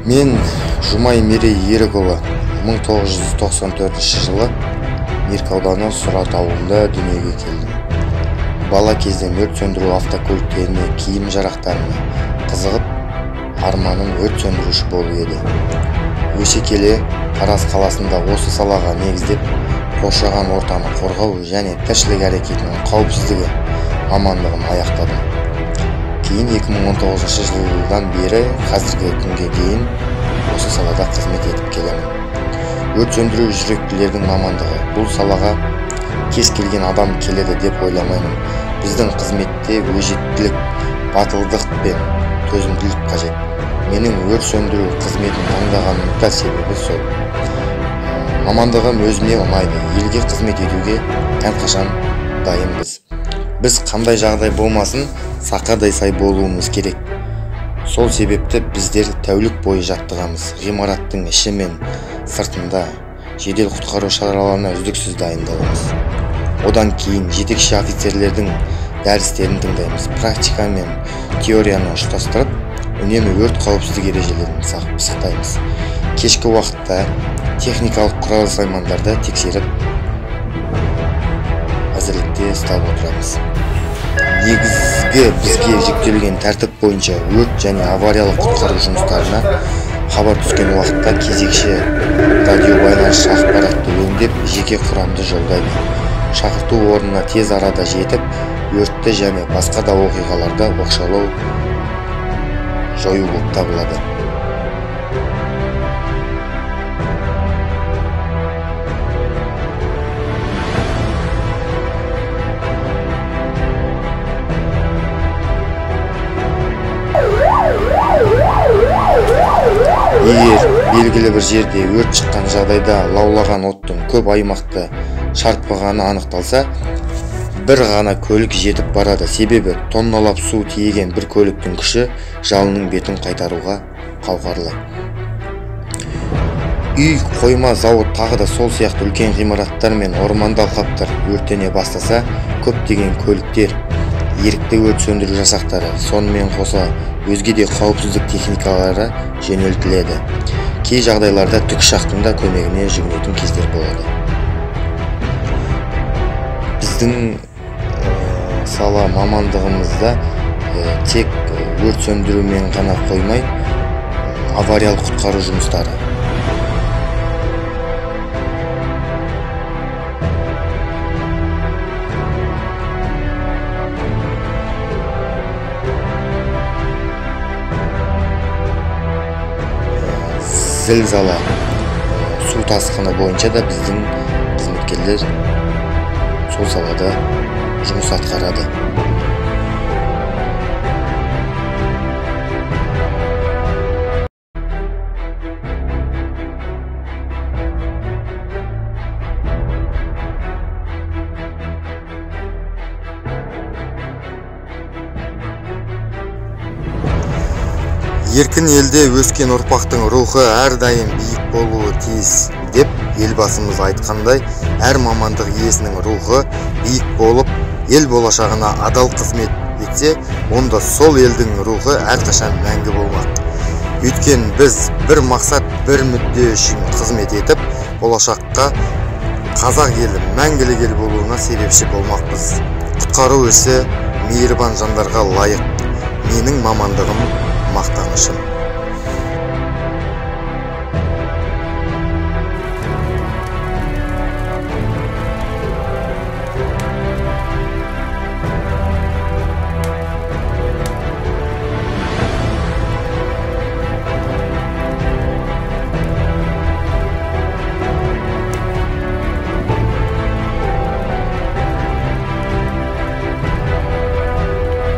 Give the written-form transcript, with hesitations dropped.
Мен Жұмай Мерей Ерікұлы 1994 жылы Меркі ауданы Сұрат ауылында дүниеге келдім. Бала кезден өрт сөндіру автокөліктеріне, киім жарақтарына қызығып, арманым өрт сөндіруші болу еді. Өсе келе Тараз қаласында осы салаға негіздеп қоршаған ортаны қорғау және тіршілік әрекетінің қауіпсіздігі мамандығын аяқтадым. Кейін 2019 жылдан бері қазіргі күнге дейін осы салада қызмет етіп келемін. Өрт сөндіру жүректілердің мамандығы. Бұл салаға кез келген адам келеді деп ойламаймын. Біздің қызметте өжеттілік, батылдық пен төзімділік қажет. Менің өрт сөндіру қызметін таңдағанымның да себебі сол. Мамандығым өзіме ұнайды. Елге қызмет етуге әрқашан дайынбыз. Біз қандай жағдай болмасын, сақадай сай болуымыз керек. Сол себепті біздер тәулік бойы жаттығамыз. Ғимараттың іші мен сыртында жедел құтқару шараларына үздіксіз дайындаламыз. Одан кейін жетекші офицерлердің дәрістерін тыңдаймыз. Практика мен теорияны ұштастырып, үнемі өрт қауіпсіздік ережелерін пысықтаймыз. Кешкі уақытта техникалық құрал-саймандарды тексеріп, әзірлікте ұстап отырамыз. Негізгі бізге жүктелген тәртіп бойынша өрт және авариялық құтқару жұмыстарына хабар түскен уақытта кезекші радиобайланысшы ақпаратты өңдеп, жеке құрамды жолдайды. Шақырту орнына тез арада жетіп, өртті және басқа да оқиғаларды оқшаулау, жою болып табылады. Егер белгілі бір жерде өрт шыққан жағдайда лаулаған оттың көп аймақты шарпығаны анықталса, бір ғана көлік жетіп барады. Себебі тонналап су тиеген бір көліктің күші жалынның бетін қайтаруға қауқарлы. Үй, қойма, зауыт, тағы да сол сияқты үлкен ғимараттар мен орманды алқаптар өртене бастаса, көптеген көліктер, ерікті өрт сөндіру жасақтары, сонымен қоса өзге де қауіпсіздік техникалары жөнелтіледі. Кей жағдайларда тікұшақтың да көмегіне жүгінетін кездер болады. Біздің сала мамандығымызда тек өрт сөндірумен ғана қоймай, авариялық құтқару жұмыстары, зілзала, су тасқыны бойынша да біздің қызметкерлер сол салада жұмыс атқарады. Еркін елде өскен ұрпақтың рухы әрдайым биік болуы тиіс деп елбасымыз айтқандай, әр мамандық иесінің рухы биік болып, ел болашағына адал қызмет етсе, онда сол елдің рухы әрқашан мәңгі болмақ. Өйткені біз бір мақсат, бір мүдде үшін қызмет етіп, болашаққа қазақ елі мәңгілік ел болуына себепші болмақпыз. Құтқару ісі мейірбан жандарға лайық. Менің мамандығым мақтанышым.